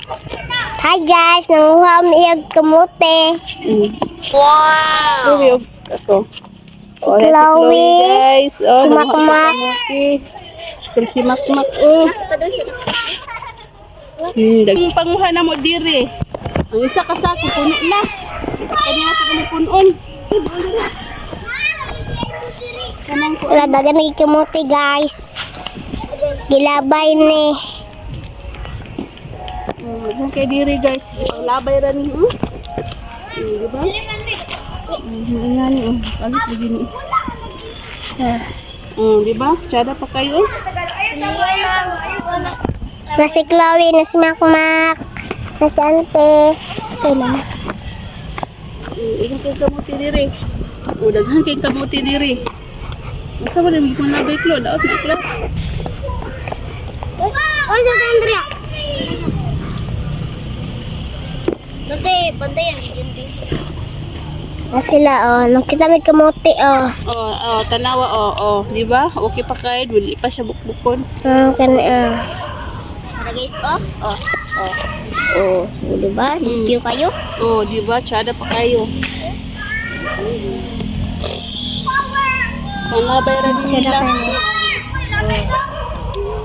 Hi guys, nanguha mi iyag kamote. Chloe, og ako. Si Oh, ayan. Chloe, Guys. Oh, si nanguha Makmak. kamote. Pero si Makmak, oh. Panguha na mo dire. Ang isa ka sako puno na. Kanya na mo punon. Kanang ko. Wala dagan ni kamote, guys. Gilabay ni. Oh, kay dire, guys. Ipanglabay ra ni. Oh. Di ba? Nga ni oh. Palit lagi ni. Oh, di ba? Tsada pa kayo. Oh. Na si Chloe, na si Makmak, na si Ante. Ay, mama. Daghan kay kamuti diri. Oh, daghan kay kamuti diri. Unsa ba nang labay klo? Daot na klo. Oy, sa Andrea. Bantay, bantay ang gigindi. Na sila oh, nakita may kamote oh. Oh, tanawa oh, oh, di ba? Okay pa kayo, dili pa siya bukbukon. Kani oh. Tara guys, oh. Oh. Oh. Oh, di ba? Thank you kayo. Oh, di ba? Tsada pa kayo. Panglabay ra din Tsada nila. kayo.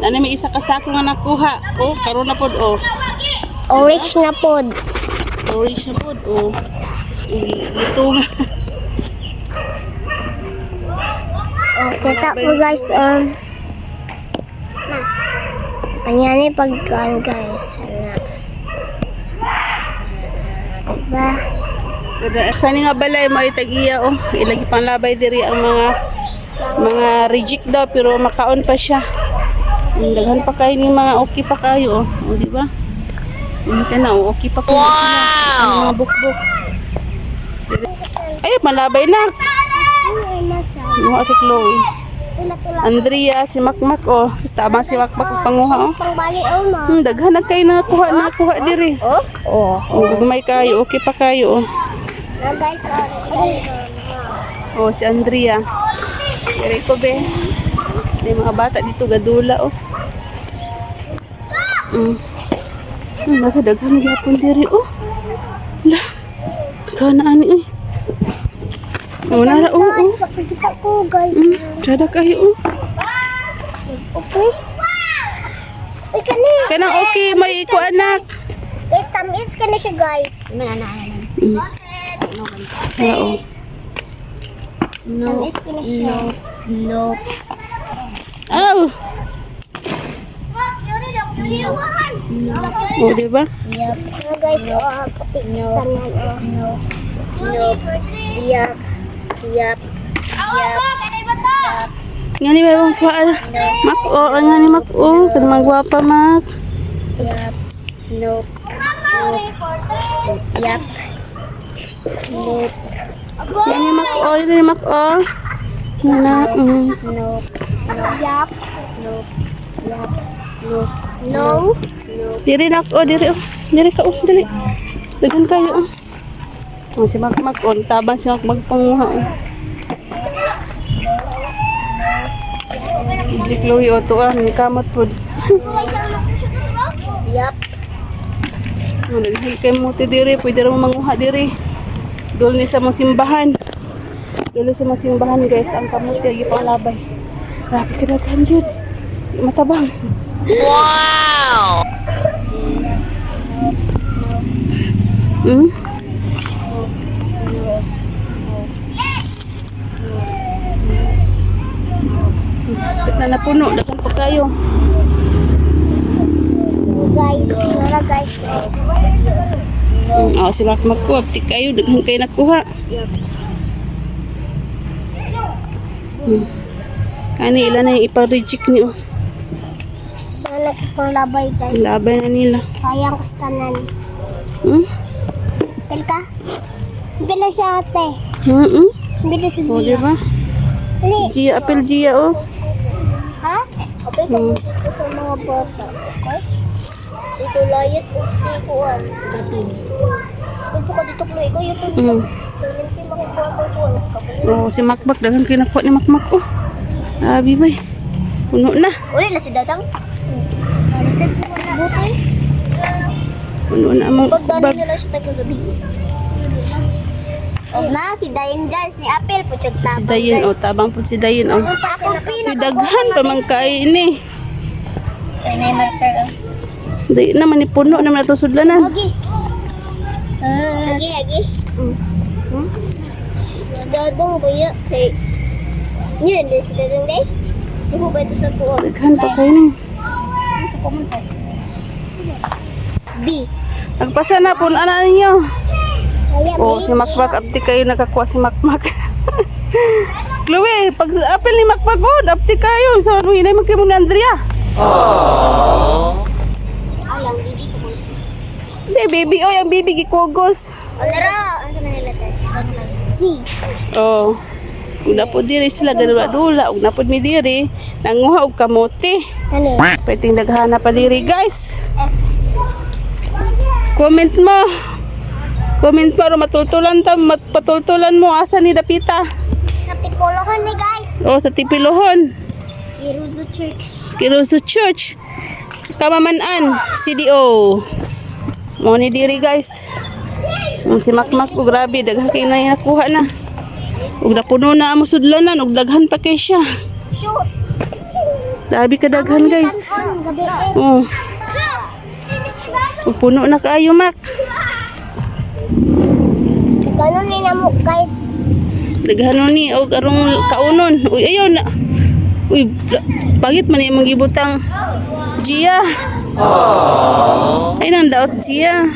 Ano may isa ka sako nga nakuha. Oh, karon na pod oh. Orange na pod. Orange na pod oh. Ito nga. Oh, kita mo guys, um. Kanyani pagkaan guys. Ano. Diba? Sa ni nga balay mo tagiya oh. Ilagi panglabay diri ang mga reject daw pero makaon pa siya. Ang daghan pa kayo ni mga okay pa kayo oh. Oh, di ba? Hindi ka na oh, okay pa kayo sila. Ang mga bukbuk. Ay, malabay na. Ay, masa. Ano si Chloe? Tula-tula. Andrea, si Makmak oh. Sus, tama si Makmak ang panguha oh. Pangbali oh, ma. Daghan na kayo nakuha nakuha diri. Oh? Oh. Oh, gumay kayo, okay pa kayo oh. Na guys, oh. Oh, si Andrea. Diri ko be. May mga bata dito gadula oh. Nakadaghan gyapon diri oh. La. Kana ani eh. Oh, nara oh, oh. Guys, nakikita ko guys. Tsada kayo oh. Okay. Uy, kani. Kanang okay, may iko anak. Guys, tamis ka na siya guys. Hala oh. Tamis ka na siya. No. Aw. Oh, di ba? Yup. No guys, oh, puti no. Tanan, oh. No. No. Yup. Yup. Yup. Nga ni may bang kuha. Mak oh, nga ni mak oh, kada magwapa mak. Yup. Nope. Yup. Nope. Nga ni mak oh, nga ni mak oh. Na. Nope. Yup. Nope. Yup. Nope. No. Diri nak oh, diri oh. Diri ka oh, dili. Daghan kayo oh. Oh, si Makmak oh, tabang si Makmak panguha oh. Dili Chloe oh, to ah, may kamot pod. Yup. Oh, daghan kay muti diri, pwede ra mo manguha diri. Dol ni sa mga simbahan. Dol ni sa mga simbahan guys, ang kamote ay panglabay. Grabe ka daghan jud. Di matabang. Wow. Bakit na napuno? Daghan pa kayo. Guys, wala guys. Oh, si Makmak ko, aptik kayo, daghan kayo nakuha. Kani ila na yung ipa-reject niyo. Wala pang labay guys. Laban na nila. Sayang kustanan. Pil ka? Bila siya ate. Bila si Oh, Gia. di ba? Dali. Gia, apel Gia, oh. Ha? Apel ka dito sa mga bata. Okay? Si Kulayat o si Kuan. David. Ito ka dito, Chloe. Ikaw yung Oh, si Makmak, daghan kayo nakuha ni Makmak, oh. Abi, bay. Puno na. Uli na si Dadang. Butoy. Puno na among Pagdani bag. nila siya tagagabi. Og na si Dayan, guys, ni Apple po Si tabang. Dayon oh, tabang po si Dayon oh. Ako Uy, pinaka daghan pa man kay ini. Ay na marker. Dayon naman ni puno naman ato sudlanan. Agi. Agi, agi. Si Dadong kuya kay Niyo hindi si Dadong, guys. Suko ba ito sa tuwa? Daghan pa kay ni. Suko man to. B. Nagpasa na puno na ninyo. Kaya Oh, si Makmak abti kayo nakakuha si Makmak. Chloe, pag apel ni Makmak oh, abti kayo sa ano hinay man kay mo ni Andrea. Alang bibi ko man. Hindi, baby oy, ang baby gikugos. Alara, ano man nila tayo? C. Oh. Ug na po diri sila gadula-dula, ug na pod mi diri nanguha og kamote. Ano? Pwedeng daghana pa diri, guys. Comment mo. Comment mo aron matultulan ta, patultulan mo asa ni dapita. Sa Tipulohan ni, guys. Oh, sa Tipilohon, Iruzo Church. Kiruso Church. Kamamanan, CDO. Mo ni diri, guys. Ang si Makmak ko grabe daghan kay na nakuha na. Ug napuno na amo sudlanan ug daghan pa kay siya. Shoot. Grabe ka daghan, guys. On gabi. Oh. Ug puno na kaayo, Mak. Ganun ni namo, guys. Daghanon ni og arong kaunon. Uy, ayaw na. Uy, pangit man imong gibutang. Gia. Ay nang daot Gia.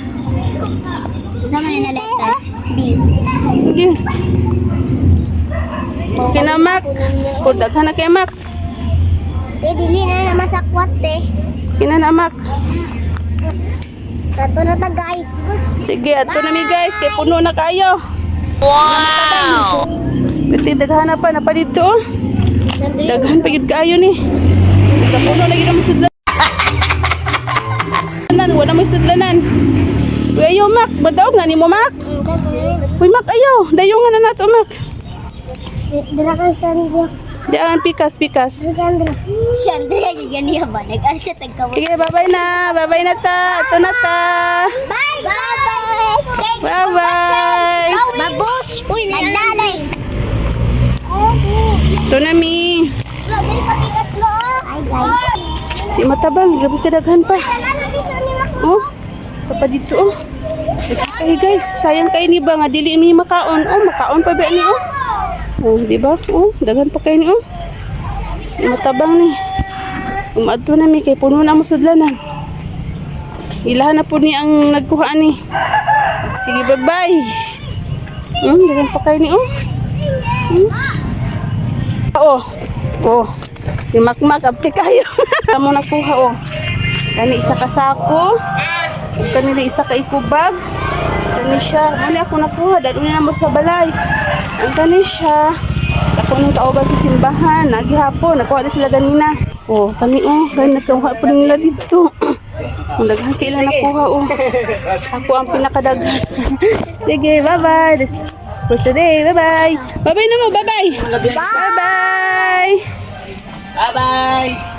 Sama ni na letter? B. Sige. Kina Mak. O daghan na kay Mak. Eh, dili na na masakwat eh. Kina na Mak. Kato na ta, guys. Sige, ato na mi, guys, kay puno na kayo. Wow. Pwede daghan na pa na pa dito. Oh. Daghan pa gyud kaayo ni. Puno na gyud ang sudlanan. Wala mo sudlanan. Uy, ayaw, Mak. Badaog na nimo, Mak. Uy, Mak, ayaw. Dayo nga na nato, Mak. Dira kay Sandra. Di ang pikas, pikas. Si Andrea. Si Andrea yan niya ba? Nag-aral siya tagkawat. Sige, bye-bye na. Bye-bye na ta. Ito na ta. Bye! Bye! Thank you for Bye-bye. watching! Babos! Uy, naglalay! Ito na mi. Lo, dili pa pikas lo. Ay, guys. Di matabang. Grabe kadaghan pa. Oh, pa dito oh. Ay guys, sayang kay ni ba nga dili mi makaon. Oh, makaon pa ba ni oh. Oh, di ba? Oh, daghan pa kay ni oh. Di matabang ni. Umadto na mi kay puno na mo sudlanan. Ilahan na po ni ang nagkuha ni. Sige, bye-bye. Daghan pa kay ni oh. Oh. Oh. Si Makmak abti kayo. Mo nakuha oh. Kani isa ka sako. Ug kanila isa ka ikubag. Kani siya, muna ako nakuha dahil una mo sa balay. Ang kani siya, ako nung kauban sa simbahan, nagihapon, nakuha na sila ganina. Oh, kani oh, kani nakuha pa rin nila dito. Ang daghan kailan nakuha oh. Ako ang pinakadaghan. Sige, bye-bye. This is for today. Bye-bye. Bye-bye na mo, bye-bye. Bye-bye. Bye-bye!